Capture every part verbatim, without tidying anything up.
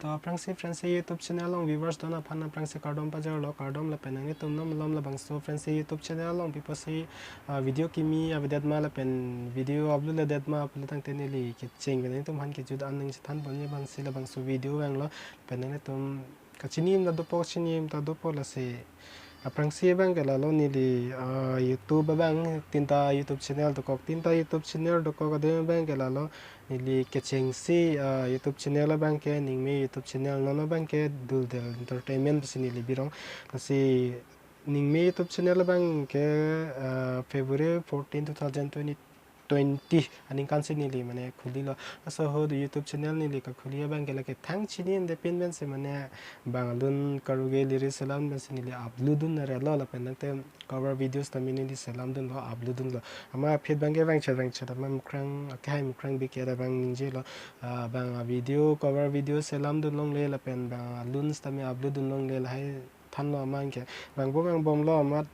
To aphrangsi Friendsi YouTube channel along viewers don aphan aphrangsi kardom pajirlo, kardom. Lapen nanglitum malom labangso Friendsi YouTube channel along piposi, ah, video kimi avedet ma lapen video upload-ledet ma pulo tangte neli kecheng pen nanglitum aphan kejut an nangchethan ponji abangsi labangso video vanglo. Lapen nanglitum kachini ta dopo, chini ta dopo, lasi aphrangsi abangke lalo neli, ah, YouTube abang tinta YouTube channel dokok, tinta YouTube channel dokok adim abangke lalo neli kechengsi, ah, YouTube channel abangke Ningme YouTube channel, non abangke Duldel Entertainment pusi neli birong. Lasi Ningme YouTube channel abangke, ah, February fourteen, two thousand twenty, twenty aningkansi neli mane khulilo. Laso ahut YouTube channel neli kakhuli abangke lake thang chini ende pin pensi mane bang alun karuge liri selam pensi neli upload-dun relo lapen tangte cover videos tame neli selamdunlo, upload-dunlo. Amat aphi abangke vangchet vangchet amat mukrang, akehai mukrang bike ta bang ningjelo. Ah, bang a video, cover video selamdun longle lapen bang alun sitame upload-dun longle, lahai thanlo amatke. Vangbo vangbomlo amat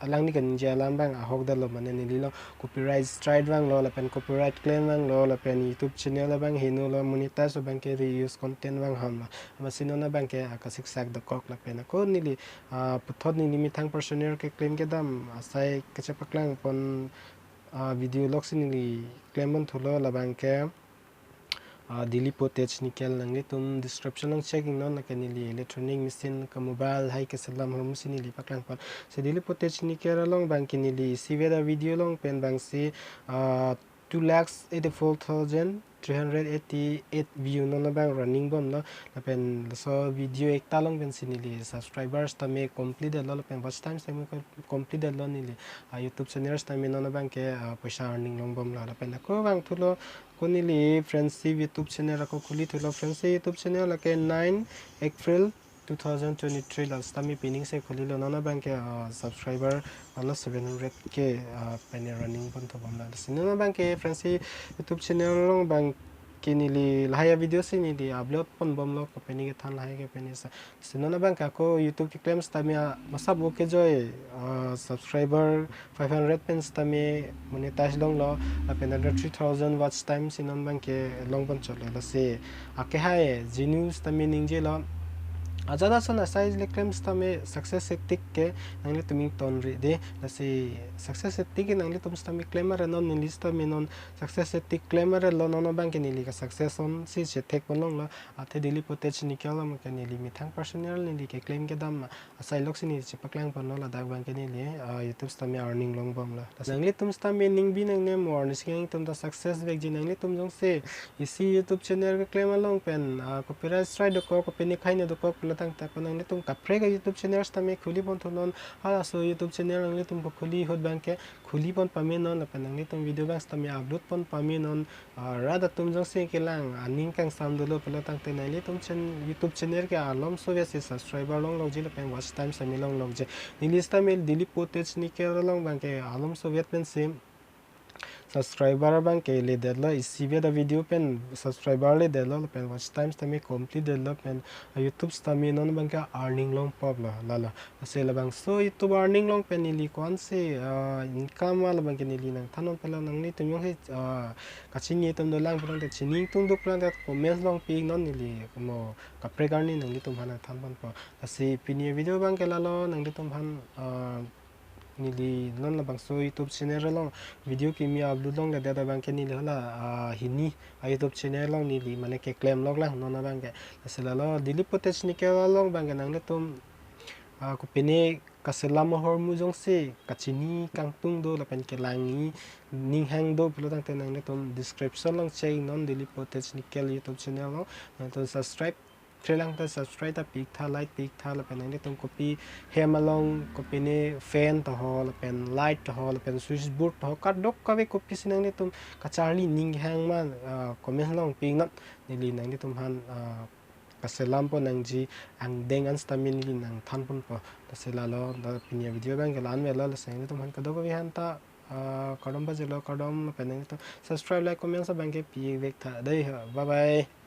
alangli kaningje alam abang ahokdetlo, mane neli along copyright strike vanglo lapen copyright claim vanglo lapen YouTube channel abang henolo, monetize abangke reuse content vang hamlo. Amatsi non abangke akasiksak dokok lapen ako neli, ah, puthot neli methang personal keclaim kedam asai kachepaklang pon, ah, video loksi neli claim ponthulo, labangke, ah, Delhi Pottage Nickel. Nanglitum description along check-iknon, lake neli electronic machine ka mobile hai keselam ahormusi neli paklang pon. Si Delhi Pottage Nickel along abangke neli isivet a video along pen abangsi, ah, two lakhs eighty-four thousand three hundred eighty-eight view non abang running bomlo. Lapen laso video ekta along pensi neli subscribers tame complete-detlo lapen watch time tame complete-detlo neli, ah, YouTube channels tame non abangke, ah, poisa earning longbomlo. Lapen ako vangthulo, ako neli Friendsi YouTube channel ako khulithulo. Friendsi YouTube channel lake nine April two thousand twenty-three la sitame piningse khulilo. Non abangke, ah, subscriber almost seven hundred K, ah, pine running ponthubomlo. Si non abangke Friendsi YouTube channel along abangke neli lahai a video si neli upload ponbomlo, kopine kethan lahai kopine sa. Si non abangke ako YouTube keclaim sitame a masap oke joy, ah, subscriber five hundred pen sitame monetize longlo, lapen under three thousand watch time si non abangke longponchotlo. Lasi akehai genius tame ningjelo. Ajat ason asai le claim sitame success etik ke nanglitum ingtonri de. Lasi success etik ke nanglitum sitame claim are non, neli sitame non success etik claim arelo, non abangke neli ka success onsi chethek ponlonglo. Athe Delhi Pottage Nickel abangke neli methang personal neli keclaim kedam asai loksi neli chepaklang ponlo, ladak abangke neli, ah, YouTube sitame earning longbomlo. Lasi nanglitum sitame ningbi nangne mo, arnisi kangtung ta success vekji. Nanglitum jongsi isi YouTube channel keclaim along pen, ah, copyright strike dokok, kopine kaine dokok pulo tangte ako nanglitum kaprek a YouTube channel sitame khuli ponthunon. Halaso YouTube channel nanglitum ko khuli ahut abangke khuli pon pamenon lapen nanglitum video abang sitame upload pon pamenon. Ah, rat atum jongsi kelang aning kangsam dolo pulo tangte nanglitum chan-, YouTube channel ke alomso vesi subscriber longlokji lapen watch time sitame longlokji. Neli sitame Delhi Pottage Nickel along abangke alomso vet pensi subscriber abangke ledetlo, isivet a video pen subscriber ledetlo lapen watch time sitame complete detlo pen, ah, YouTube sitame non abangke earning longpoplo lalo. Lasi labangso YouTube earning long pen neli ko-ansi, ah, income ma labangke neli nangthan ponpelo. Nanglitum jongsi, ah, kachini atum dolang pulo tangte, chini ingtung do pulo tangte comment along pi-iknon, neli mo kaprek arni nanglitum aphan nangthan ponpo. Lasi pini a video abangke lalo, nanglitum aphan, ah, neli non labangso YouTube channel along video kimi upload longledet abangke neli hala, ah, hini a YouTube channel along neli mane keclaim loklang non abangke. Lasi lalo Delhi Pottage Nickel along abangke nanglitum, ah, kopine kaselam ahormu jongsi kachini kangtung do lapen kelang-i ninghang do pulo tangte nanglitum description along check-iknon Delhi Pottage Nickel YouTube channel along. Nanglitum subscribe, threlang ta subscribe ta pi-iktha, like pi-iktha lapen nanglitum kopi hem along kopine fan taho lapen light taho lapen switch board taho kadokave kopisi nanglitum kacharli ninghang ma, ah, comment along pi-iknon, neli nanglitum aphan, ah, kaselam pon nangji angdeng an sitame neli nangthan ponpo. Lasi lalo, da pini a video abangke la-an avelo, lasi nanglitum aphan kadokave aphan ta, ah, kardom pajirlo, kardom lapen nanglitum subscribe, like, comment abangke pi-ik vektha dei ho. Bye bye.